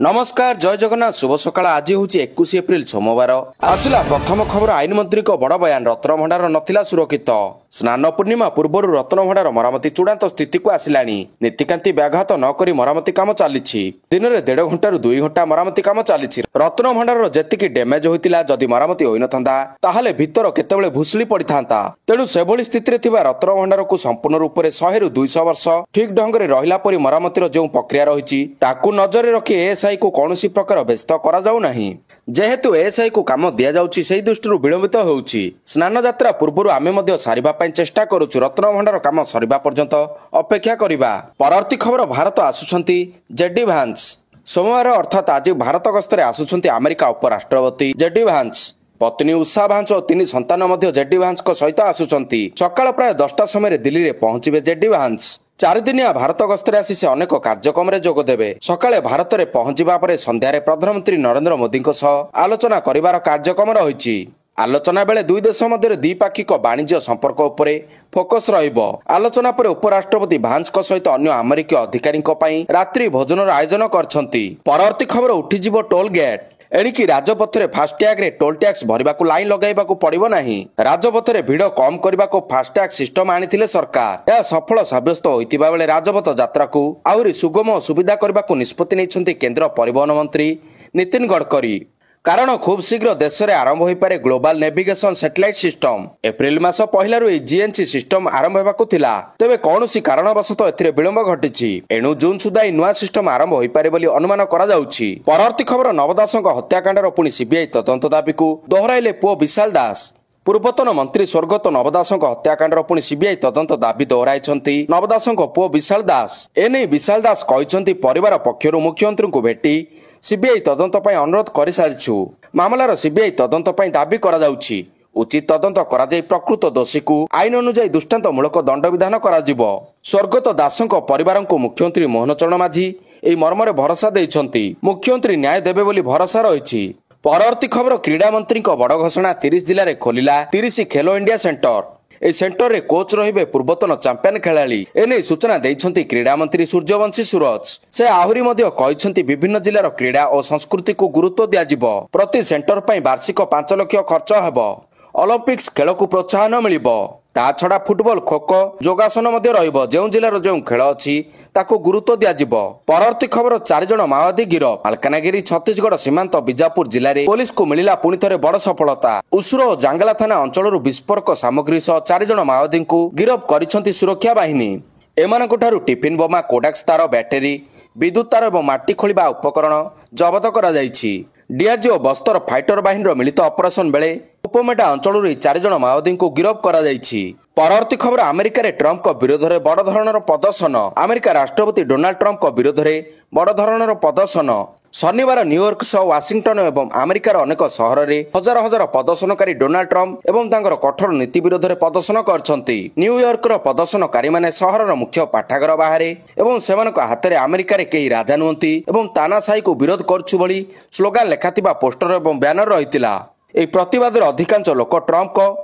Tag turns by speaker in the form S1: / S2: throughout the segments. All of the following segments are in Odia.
S1: ନମସ୍କାର, ଜୟ ଜଗନ୍ନାଥ, ଶୁଭ ସକାଳ। ଆଜି ହେଉଛି 21 ଏପ୍ରିଲ ସୋମବାର। ଆସିଲା ପ୍ରଥମ ଖବର, ଆଇନମନ୍ତ୍ରୀଙ୍କ ବଡ଼ ବୟାନ, ରତ୍ନଭଣ୍ଡାର ନଥିଲା ସୁରକ୍ଷିତ। ସ୍ନାନ ପୂର୍ଣ୍ଣିମା ପୂର୍ବରୁ ରତ୍ନଭଣ୍ଡାର ମରାମତି ଚୂଡ଼ାନ୍ତ ସ୍ଥିତିକୁ ଆସିଲାଣି। ନୀତିକାନ୍ତି ବ୍ୟାଘାତ ନ କରି ମରାମତି କାମ ଚାଲିଛି। ଦିନରେ 1.5 ଘଣ୍ଟାରୁ 2 ଘଣ୍ଟା ମରାମତି କାମ ଚାଲିଛି। ରତ୍ନଭଣ୍ଡାରର ଯେତିକି ଡ୍ୟାମେଜ ହୋଇଥିଲା, ଯଦି ମରାମତି ହୋଇନଥାନ୍ତା ତାହେଲେ ଭିତର କେତେବେଳେ ଭୁଶୁଳି ପଡ଼ିଥାନ୍ତା। ତେଣୁ ସେଭଳି ସ୍ଥିତିରେ ଥିବା ରତ୍ନଭଣ୍ଡାରକୁ ସମ୍ପୂର୍ଣ୍ଣ ରୂପରେ 100ରୁ 200 ବର୍ଷ ଠିକ୍ ଢଙ୍ଗରେ ରହିଲା ପରି ମରାମତିର ଯେଉଁ ପ୍ରକ୍ରିୟା ରହିଛି, ତାକୁ ନଜରରେ ରଖି ଏଏସ୍ଆଇ କୁ କୌଣସି ପ୍ରକାର ବ୍ୟସ୍ତ କରାଯାଉ ନାହିଁ। ଯେହେତୁ ଏଏସ୍ଆଇ କୁ କାମ ଦିଆଯାଉଛି, ସେହି ଦୃଷ୍ଟିରୁ ବିଳମ୍ବିତ ହେଉଛି। ସ୍ନାନ ଯାତ୍ରା ପୂର୍ବରୁ ଆମେ ମଧ୍ୟ ସାରିବା ପାଇଁ ଚେଷ୍ଟା କରୁଛୁ। ରତ୍ନଭଣ୍ଡାର କାମ ସରିବା ପର୍ଯ୍ୟନ୍ତ ଅପେକ୍ଷା କରିବା। ପରବର୍ତ୍ତୀ ଖବର, ଭାରତ ଆସୁଛନ୍ତି ଜେଡି ଭାନ୍ସ। ସୋମବାର ଅର୍ଥାତ୍ ଆଜି ଭାରତ ଗସ୍ତରେ ଆସୁଛନ୍ତି ଆମେରିକା ଉପରାଷ୍ଟ୍ରପତି ଜେଡି ଭାନ୍ସ। ପତ୍ନୀ ଉଷା ଭାନ୍ସ ଓ 3 ସନ୍ତାନ ମଧ୍ୟ ଜେଡି ଭାନ୍ସଙ୍କ ସହିତ ଆସୁଛନ୍ତି। ସକାଳ ପ୍ରାୟ 10ଟା ସମୟରେ ଦିଲ୍ଲୀରେ ପହଞ୍ଚିବେ ଜେଡି ଭାନ୍ସ। 4 ଦିନିଆ ଭାରତ ଗସ୍ତରେ ଆସି ସେ ଅନେକ କାର୍ଯ୍ୟକ୍ରମରେ ଯୋଗ ଦେବେ। ସକାଳେ ଭାରତରେ ପହଞ୍ଚିବା ପରେ ସନ୍ଧ୍ୟାରେ ପ୍ରଧାନମନ୍ତ୍ରୀ ନରେନ୍ଦ୍ର ମୋଦିଙ୍କ ସହ ଆଲୋଚନା କରିବାର କାର୍ଯ୍ୟକ୍ରମ ରହିଛି। ଆଲୋଚନା ବେଳେ ଦୁଇ ଦେଶ ମଧ୍ୟରେ ଦ୍ୱିପାକ୍ଷିକ ବାଣିଜ୍ୟ ସମ୍ପର୍କ ଉପରେ ଫୋକସ୍ ରହିବ। ଆଲୋଚନା ପରେ ଉପରାଷ୍ଟ୍ରପତି ଭାନ୍ସଙ୍କ ସହିତ ଅନ୍ୟ ଆମେରିକୀୟ ଅଧିକାରୀଙ୍କ ପାଇଁ ରାତ୍ରି ଭୋଜନର ଆୟୋଜନ କରିଛନ୍ତି। ପରବର୍ତ୍ତୀ ଖବର, ଉଠିଯିବ ଟୋଲ ଗେଟ୍। ଏଣିକି ରାଜପଥରେ ଫାଷ୍ଟଟ୍ୟାଗରେ ଟୋଲ ଟ୍ୟାକ୍ସ ଭରିବାକୁ ଲାଇନ୍ ଲଗାଇବାକୁ ପଡ଼ିବ ନାହିଁ। ରାଜପଥରେ ଭିଡ଼ କମ୍ କରିବାକୁ ଫାଷ୍ଟଟ୍ୟାଗ ସିଷ୍ଟମ ଆଣିଥିଲେ ସରକାର। ଏହା ସଫଳ ସାବ୍ୟସ୍ତ ହୋଇଥିବା ବେଳେ ରାଜପଥ ଯାତ୍ରାକୁ ଆହୁରି ସୁଗମ ଓ ସୁବିଧା କରିବାକୁ ନିଷ୍ପତ୍ତି ନେଇଛନ୍ତି କେନ୍ଦ୍ର ପରିବହନ ମନ୍ତ୍ରୀ ନୀତିନ ଗଡ଼କରୀ। କାରଣ ଖୁବ୍ ଶୀଘ୍ର ଦେଶରେ ଆରମ୍ଭ ହୋଇପାରେ global navigation satellite system. April ମାସ ପହିଲାରୁ ଏହି ଜିଏନସି ସିଷ୍ଟମ ଆରମ୍ଭ ହେବାକୁ ଥିଲା। ତେବେ କୌଣସି କାରଣବଶତଃ ଏଥିରେ ବିଳମ୍ବ ଘଟିଛି। ଏଣୁ ଜୁନ୍ ସୁଦ୍ଧା ଏହି ନୂଆ ସିଷ୍ଟମ ଆରମ୍ଭ ହୋଇପାରେ ବୋଲି ଅନୁମାନ କରାଯାଉଛି। ପରବର୍ତ୍ତୀ ଖବର, ନବ ଦାସଙ୍କ ହତ୍ୟାକାଣ୍ଡର ପୁଣି ସିବିଆଇ ତଦନ୍ତ ଦାବିକୁ ଦୋହରାଇଲେ ପୁଅ ବିଶାଲ ଦାସ। ପୂର୍ବତନ ମନ୍ତ୍ରୀ ସ୍ୱର୍ଗତ ନବ ଦାସଙ୍କ ହତ୍ୟାକାଣ୍ଡର ପୁଣି ସିବିଆଇ ତଦନ୍ତ ଦାବି ଦୋହରାଇଛନ୍ତି ନବ ଦାସଙ୍କ ପୁଅ ବିଶାଲ ଦାସ। ଏନେଇ ବିଶାଲ ଦାସ କହିଛନ୍ତି, ପରିବାର ପକ୍ଷରୁ ମୁଖ୍ୟମନ୍ତ୍ରୀଙ୍କୁ ଭେଟି ସିବିଆଇ ତଦନ୍ତ ପାଇଁ ଅନୁରୋଧ କରିସାରିଛୁ। ମାମଲାର ସିବିଆଇ ତଦନ୍ତ ପାଇଁ ଦାବି କରାଯାଉଛି। ଉଚିତ ତଦନ୍ତ କରାଯାଇ ପ୍ରକୃତ ଦୋଷୀକୁ ଆଇନ ଅନୁଯାୟୀ ଦୃଷ୍ଟାନ୍ତମୂଳକ ଦଣ୍ଡବିଧାନ କରାଯିବ। ସ୍ୱର୍ଗତ ଦାସଙ୍କ ପରିବାରଙ୍କୁ ମୁଖ୍ୟମନ୍ତ୍ରୀ ମୋହନ ଚରଣ ମାଝୀ ଏହି ମର୍ମରେ ଭରସା ଦେଇଛନ୍ତି। ମୁଖ୍ୟମନ୍ତ୍ରୀ ନ୍ୟାୟ ଦେବେ ବୋଲି ଭରସା ରହିଛି। ପରବର୍ତ୍ତୀ ଖବର, କ୍ରୀଡ଼ା ମନ୍ତ୍ରୀଙ୍କ ବଡ଼ ଘୋଷଣା, 30 ଜିଲ୍ଲାରେ ଖୋଲିଲା 30 ଖେଲୋ ଇଣ୍ଡିଆ ସେଣ୍ଟର। ଏହି ସେଣ୍ଟରରେ କୋଚ୍ ରହିବେ ପୂର୍ବତନ ଚାମ୍ପିୟନ ଖେଳାଳି। ଏନେଇ ସୂଚନା ଦେଇଛନ୍ତି କ୍ରୀଡ଼ା ମନ୍ତ୍ରୀ ସୂର୍ଯ୍ୟବଂଶୀ ସୁରଜ। ସେ ଆହୁରି ମଧ୍ୟ କହିଛନ୍ତି, ବିଭିନ୍ନ ଜିଲ୍ଲାର କ୍ରୀଡ଼ା ଓ ସଂସ୍କୃତିକୁ ଗୁରୁତ୍ୱ ଦିଆଯିବ। ପ୍ରତି ସେଣ୍ଟର ପାଇଁ ବାର୍ଷିକ 5 ଲକ୍ଷ ଖର୍ଚ୍ଚ ହେବ। ଅଲିମ୍ପିକ୍ସ ଖେଳକୁ ପ୍ରୋତ୍ସାହନ ମିଳିବ। ତା ଛଡ଼ା ଫୁଟବଲ, ଖୋଖୋ, ଯୋଗାସନ ମଧ୍ୟ ରହିବ। ଯେଉଁ ଜିଲ୍ଲାର ଯେଉଁ ଖେଳ ଅଛି ତାକୁ ଗୁରୁତ୍ୱ ଦିଆଯିବ। ପରବର୍ତ୍ତୀ ଖବର, 4 ଜଣ ମାଓବାଦୀ ଗିରଫ। ମାଲକାନଗିରି ଛତିଶଗଡ଼ ସୀମାନ୍ତ ବିଜାପୁର ଜିଲ୍ଲାରେ ପୋଲିସକୁ ମିଳିଲା ପୁଣି ଥରେ ବଡ଼ ସଫଳତା। ଉସୁର ଓ ଜାଙ୍ଗଲା ଥାନା ଅଞ୍ଚଳରୁ ବିସ୍ଫୋରକ ସାମଗ୍ରୀ ସହ 4 ଜଣ ମାଓବାଦୀଙ୍କୁ ଗିରଫ କରିଛନ୍ତି ସୁରକ୍ଷା ବାହିନୀ। ଏମାନଙ୍କଠାରୁ ଟିଫିନ୍ ବୋମା, କୋଡାକ୍ସ ତାର, ବ୍ୟାଟେରୀ, ବିଦ୍ୟୁତ ତାର ଏବଂ ମାଟି ଖୋଳିବା ଉପକରଣ ଜବତ କରାଯାଇଛି। ଡିଆର୍ଜି ଓ ବସ୍ତର ଫାଇଟର ବାହିନୀର ମିଳିତ ଅପରେସନ ବେଳେ ଉପମେଟା ଅଞ୍ଚଳରୁ ଏହି 4 ଜଣ ମାଓବାଦୀଙ୍କୁ ଗିରଫ କରାଯାଇଛି। ପରବର୍ତ୍ତୀ ଖବର, ଆମେରିକାରେ ଟ୍ରମ୍ପଙ୍କ ବିରୋଧରେ ବଡ଼ ଧରଣର ପ୍ରଦର୍ଶନ। ଆମେରିକା ରାଷ୍ଟ୍ରପତି ଡୋନାଲ୍ଡ ଟ୍ରମ୍ପଙ୍କ ବିରୋଧରେ ବଡ଼ ଧରଣର ପ୍ରଦର୍ଶନ। ଶନିବାର ନ୍ୟୁୟର୍କ ସହ ୱାଶିଂଟନ ଏବଂ ଆମେରିକାର ଅନେକ ସହରରେ ହଜାର ହଜାର ପ୍ରଦର୍ଶନକାରୀ ଡୋନାଲ୍ଡ ଟ୍ରମ୍ପ ଏବଂ ତାଙ୍କର କଠୋର ନୀତି ବିରୋଧରେ ପ୍ରଦର୍ଶନ କରିଛନ୍ତି। ନ୍ୟୁୟର୍କର ପ୍ରଦର୍ଶନକାରୀମାନେ ସହରର ମୁଖ୍ୟ ପାଠାଗାର ବାହାରେ ଏବଂ ସେମାନଙ୍କ ହାତରେ ଆମେରିକାରେ କେହି ରାଜା ନୁହନ୍ତି ଏବଂ ତାନାଶାହୀକୁ ବିରୋଧ କରୁଛୁ ଭଳି ସ୍ଲୋଗାନ ଲେଖାଥିବା ପୋଷ୍ଟର ଏବଂ ବ୍ୟାନର ରହିଥିଲା। ଏହି ପ୍ରତିବାଦରେ ଅଧିକାଂଶ ଲୋକ ଟ୍ରମ୍ପଙ୍କ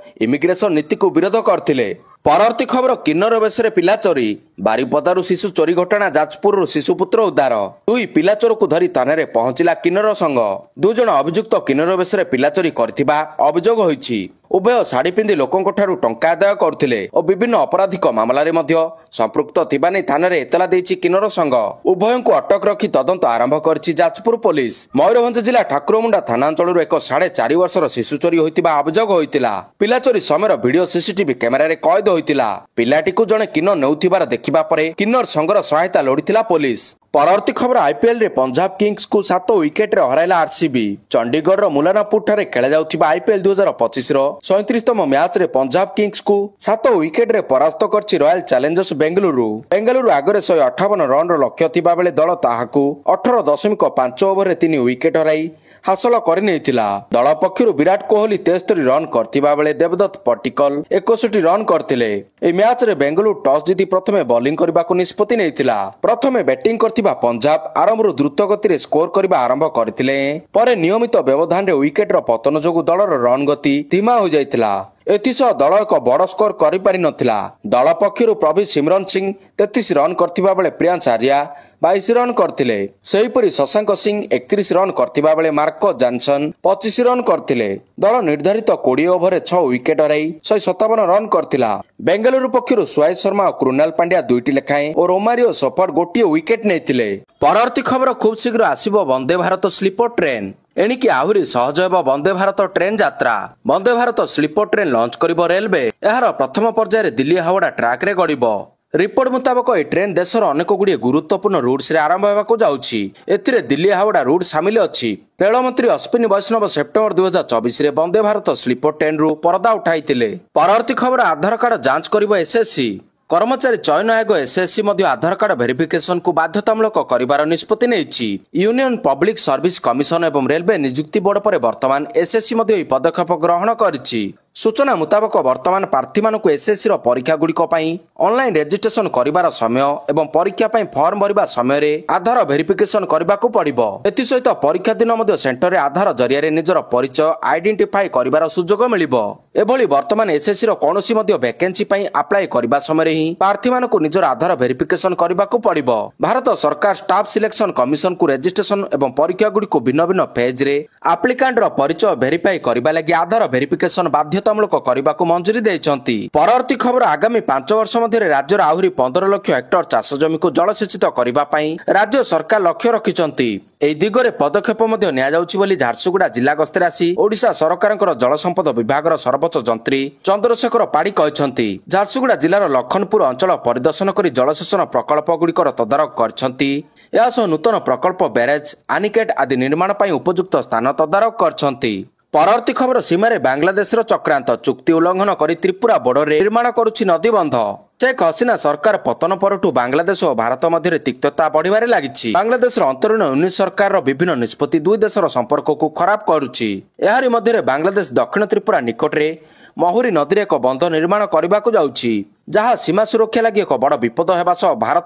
S1: ଇମିଗ୍ରେସନ ନୀତିକୁ ବିରୋଧ କରିଥିଲେ। ପରବର୍ତ୍ତୀ ଖବର, କିନ୍ନର ବେଶରେ ପିଲା ଚୋରି। ବାରିପଦାରୁ ଶିଶୁ ଚୋରି ଘଟଣା, ଯାଜପୁରରୁ ଶିଶୁପୁତ୍ର ଉଦ୍ଧାର। 2 ପିଲା ଚୋରକୁ ଧରି ଥାନାରେ ପହଞ୍ଚିଲା କିନ୍ନର ସଂଘ। 2 ଜଣ ଅଭିଯୁକ୍ତ କିନ୍ନର ବେଶରେ ପିଲା ଚୋରି କରିଥିବା ଅଭିଯୋଗ ହୋଇଛି। ଉଭୟ ଶାଢ଼ୀ ପିନ୍ଧି ଲୋକଙ୍କ ଠାରୁ ଟଙ୍କା ଆଦାୟ କରୁଥିଲେ ଓ ବିଭିନ୍ନ ଅପରାଧିକ ମାମଲାରେ ମଧ୍ୟ ସମ୍ପୃକ୍ତ ଥିବା ନେଇ ଥାନାରେ ଏତଲା ଦେଇଛି କିନ୍ନର ସଂଘ। ଉଭୟଙ୍କୁ ଅଟକ ରଖି ତଦନ୍ତ ଆରମ୍ଭ କରିଛି ଯାଜପୁର ପୋଲିସ। ମୟୂରଭଞ୍ଜ ଜିଲ୍ଲା ଠାକୁରମୁଣ୍ଡା ଥାନା ଅଞ୍ଚଳରୁ ଏକ 4.5 ବର୍ଷର ଶିଶୁ ଚୋରି ହୋଇଥିବା ଅଭିଯୋଗ ହୋଇଥିଲା। ପିଲା ଚୋରି ସମୟର ଭିଡିଓ ସିସିଟିଭି କ୍ୟାମେରାରେ କଏଦ ହୋଇଥିଲା। ପିଲାଟିକୁ ଜଣେ କିନ୍ନର ନେଉଥିବାର ଦେଖିବା ପରେ କିନ୍ନର ସଂଘର ସହାୟତା ଲୋଡ଼ିଥିଲା ପୋଲିସ। ପରବର୍ତ୍ତୀ ଖବର, ଆଇପିଏଲରେ ପଞ୍ଜାବ କିଙ୍ଗସକୁ 7 ୱିକେଟରେ ହରାଇଲା ଆରସିବି। ଚଣ୍ଡିଗଡ଼ର ମୁଲାନାପୁର ଠାରେ ଖେଳାଯାଉଥିବା ଆଇପିଏଲ 2025ର 37ତମ ମ୍ୟାଚରେ ପଞ୍ଜାବ କିଙ୍ଗସକୁ 7 ୱିକେଟରେ ପରାସ୍ତ କରିଛି ରୟାଲ ଚ୍ୟାଲେଞ୍ଜର୍ସ ବେଙ୍ଗାଲୁରୁ। ବେଙ୍ଗାଲୁରୁ ଆଗରେ 158 ରନର ଲକ୍ଷ୍ୟ ଥିବା ବେଳେ ଦଳ ତାହାକୁ 18.5 ଓଭରରେ 3 ୱିକେଟ ହରାଇ ହାସଲ କରିନେଇଥିଲା। ଦଳ ପକ୍ଷରୁ ବିରାଟ କୋହଲି 73 ରନ୍ କରିଥିବା ବେଳେ ଦେବଦତ୍ତ ପଟିକଲ 61 ରନ୍ କରିଥିଲେ। ଏହି ମ୍ୟାଚରେ ବେଙ୍ଗାଲୁରୁ ଟସ୍ ଜିତି ପ୍ରଥମେ ବୋଲିଂ କରିବାକୁ ନିଷ୍ପତ୍ତି ନେଇଥିଲା। ପ୍ରଥମେ ବ୍ୟାଟିଂ କରିଥିବା ପଞ୍ଜାବ ଆରମ୍ଭରୁ ଦ୍ରୁତ ଗତିରେ ସ୍କୋର କରିବା ଆରମ୍ଭ କରିଥିଲେ। ପରେ ନିୟମିତ ବ୍ୟବଧାନରେ ୱିକେଟର ପତନ ଯୋଗୁଁ ଦଳର ରନ୍ ଗତି ଧୀମା ହୋଇଯାଇଥିଲା। ଏଥିସହ ଦଳ ଏକ ବଡ଼ ସ୍କୋର କରିପାରିନଥିଲା। ଦଳ ପକ୍ଷରୁ ପ୍ରଭି ସିମରନ ସିଂ 33 ରନ୍ କରିଥିବା ବେଳେ ପ୍ରିୟାଂଶ ଆର୍ଯ୍ୟା 22 ରନ୍ କରିଥିଲେ। ସେହିପରି ଶଶାଙ୍କ ସିଂ 31 ରନ୍ କରିଥିବା ବେଳେ ମାର୍କୋ ଜାନସନ୍ 25 ରନ୍ କରିଥିଲେ। ଦଳ ନିର୍ଦ୍ଧାରିତ 20 ଓଭରରେ 6 ୱିକେଟ୍ ହରାଇ 157 ରନ୍ କରିଥିଲା। ବେଙ୍ଗାଲୁରୁ ପକ୍ଷରୁ ସୁୟାଶ ଶର୍ମା ଓ କୃଣାଲ ପାଣ୍ଡ୍ୟା 2ଟି ଲେଖାଏଁ ଓ ରୋମାରିଓ ସଫର 1 ୱିକେଟ୍ ନେଇଥିଲେ। ପରବର୍ତ୍ତୀ ଖବର, ଖୁବ୍ ଶୀଘ୍ର ଆସିବ ବନ୍ଦେ ଭାରତ ସ୍ଲିପର ଟ୍ରେନ୍। ଏଣିକି ଆହୁରି ସହଜ ହେବ ବନ୍ଦେ ଭାରତ ଟ୍ରେନ୍ ଯାତ୍ରା। Vande Bharat sleeper train launch କରିବ ରେଲୱେ। ଏହାର ପ୍ରଥମ ପର୍ଯ୍ୟାୟରେ ଦିଲ୍ଲୀ ହାୱଡ଼ା ଟ୍ରାକରେ ଗଡ଼ିବ। ରିପୋର୍ଟ ମୁତାବକ ଏହି ଟ୍ରେନ୍ ଦେଶର ଅନେକ ଗୁଡ଼ିଏ ଗୁରୁତ୍ୱପୂର୍ଣ୍ଣ ରୁଟ୍ସରେ ଆରମ୍ଭ ହେବାକୁ ଯାଉଛି। ଏଥିରେ ଦିଲ୍ଲୀ ହାୱଡ଼ା ରୁଟ୍ ସାମିଲ ଅଛି। ରେଳମନ୍ତ୍ରୀ ଅଶ୍ୱିନୀ ବୈଷ୍ଣବ ସେପ୍ଟେମ୍ବର 2024ରେ ବନ୍ଦେ ଭାରତ ସ୍ଲିପର ଟ୍ରେନ୍ରୁ ପରଦା ଉଠାଇଥିଲେ। ପରବର୍ତ୍ତୀ ଖବର, ଆଧାର କାର୍ଡ ଯାଞ୍ଚ କରିବ ଏସ୍ଏସ୍ସି। କର୍ମଚାରୀ ଚୟନ ଆୟୋଗ ଏସ୍ଏସ୍ସି ମଧ୍ୟ ଆଧାର କାର୍ଡ ଭେରିଫିକେସନକୁ ବାଧ୍ୟତାମୂଳକ କରିବାର ନିଷ୍ପତ୍ତି ନେଇଛି। ୟୁନିୟନ ପବ୍ଲିକ ସର୍ଭିସ କମିଶନ ଏବଂ ରେଲୱେ ନିଯୁକ୍ତି ବୋର୍ଡ ପରେ ବର୍ତ୍ତମାନ ଏସ୍ଏସ୍ସି ମଧ୍ୟ ଏହି ପଦକ୍ଷେପ ଗ୍ରହଣ କରିଛି। ସୂଚନା ମୁତାବକ ବର୍ତ୍ତମାନ ପ୍ରାର୍ଥୀମାନଙ୍କୁ ଏସ୍ଏସ୍ସିର ପରୀକ୍ଷାଗୁଡ଼ିକ ପାଇଁ ଅନଲାଇନ୍ ରେଜିଷ୍ଟ୍ରେସନ କରିବାର ସମୟ ଏବଂ ପରୀକ୍ଷା ପାଇଁ ଫର୍ମ ଭରିବା ସମୟରେ ଆଧାର ଭେରିଫିକେସନ କରିବାକୁ ପଡ଼ିବ। ଏଥିସହିତ ପରୀକ୍ଷା ଦିନ ମଧ୍ୟ ସେଣ୍ଟରରେ ଆଧାର ଜରିଆରେ ନିଜର ପରିଚୟ ଆଇଡେଣ୍ଟିଫାଇ କରିବାର ସୁଯୋଗ ମିଳିବ। ଏଭଳି ବର୍ତ୍ତମାନ ଏସ୍ଏସ୍ସିର କୌଣସି ମଧ୍ୟ ଭ୍ୟାକେନ୍ସି ପାଇଁ ଆପ୍ଲାଏ କରିବା ସମୟରେ ହିଁ ପ୍ରାର୍ଥୀମାନଙ୍କୁ ନିଜର ଆଧାର ଭେରିଫିକେସନ କରିବାକୁ ପଡ଼ିବ। ଭାରତ ସରକାର ଷ୍ଟାଫ୍ ସିଲେକ୍ସନ କମିଶନକୁ ରେଜିଷ୍ଟ୍ରେସନ ଏବଂ ପରୀକ୍ଷାଗୁଡ଼ିକୁ ଭିନ୍ନ ଭିନ୍ନ ଫେଜ୍ରେ ଆପ୍ଲିକାଣ୍ଟର ପରିଚୟ ଭେରିଫାଇ କରିବା ଲାଗି ଆଧାର ଭେରିଫିକେସନ ବାଧ୍ୟତାମୂଳକ କରିବାକୁ ମଞ୍ଜୁରୀ ଦେଇଛନ୍ତି। ପରବର୍ତ୍ତୀ ଖବର, ଆଗାମୀ 5 ବର୍ଷ ମଧ୍ୟରେ ରାଜ୍ୟର ଆହୁରି 15 ଲକ୍ଷ ହେକ୍ଟର ଚାଷ ଜମିକୁ ଜଳସେଚିତ କରିବା ପାଇଁ ରାଜ୍ୟ ସରକାର ଲକ୍ଷ୍ୟ ରଖିଛନ୍ତି। ଏହି ଦିଗରେ ପଦକ୍ଷେପ ମଧ୍ୟ ନିଆଯାଉଛି ବୋଲି ଝାରସୁଗୁଡ଼ା ଜିଲ୍ଲା ଗସ୍ତରେ ଆସି ଓଡ଼ିଶା ସରକାରଙ୍କର ଜଳସମ୍ପଦ ବିଭାଗର ସର୍ବୋଚ୍ଚ ଯନ୍ତ୍ରୀ ଚନ୍ଦ୍ରଶେଖର ପାଢ଼ୀ କହିଛନ୍ତି। ଝାରସୁଗୁଡ଼ା ଜିଲ୍ଲାର ଲଖନପୁର ଅଞ୍ଚଳ ପରିଦର୍ଶନ କରି ଜଳସେଚନ ପ୍ରକଳ୍ପଗୁଡ଼ିକର ତଦାରଖ କରିଛନ୍ତି। ଏହା ସହ ନୂତନ ପ୍ରକଳ୍ପ, ବ୍ୟାରେଜ, ଆନିକେଟ୍ ଆଦି ନିର୍ମାଣ ପାଇଁ ଉପଯୁକ୍ତ ସ୍ଥାନ ତଦାରଖ କରିଛନ୍ତି। ପରବର୍ତ୍ତୀ ଖବର, ସୀମାରେ ବାଂଲାଦେଶର ଚକ୍ରାନ୍ତ, ଚୁକ୍ତି ଉଲ୍ଲଂଘନ କରି ତ୍ରିପୁରା ବର୍ଡରରେ ନିର୍ମାଣ କରୁଛି ନଦୀବନ୍ଧ। ଶେଖ ହସିନା ସରକାର ପତନ ପରଠୁ ବାଂଲାଦେଶ ଓ ଭାରତ ମଧ୍ୟରେ ତିକ୍ତତା ବଢ଼ିବାରେ ଲାଗିଛି। ବାଂଲାଦେଶର ଅନ୍ତରୀଣ ୟୁନିସ୍ ସରକାରର ବିଭିନ୍ନ ନିଷ୍ପତ୍ତି ଦୁଇ ଦେଶର ସମ୍ପର୍କକୁ ଖରାପ କରୁଛି। ଏହାରି ମଧ୍ୟରେ ବାଂଲାଦେଶ ଦକ୍ଷିଣ ତ୍ରିପୁରା ନିକଟରେ ମହୁରୀ ନଦୀରେ ଏକ ବନ୍ଧ ନିର୍ମାଣ କରିବାକୁ ଯାଉଛି, ଯାହା ସୀମା ସୁରକ୍ଷା ଲାଗି ଏକ ବଡ଼ ବିପଦ ହେବା ସହ ଭାରତ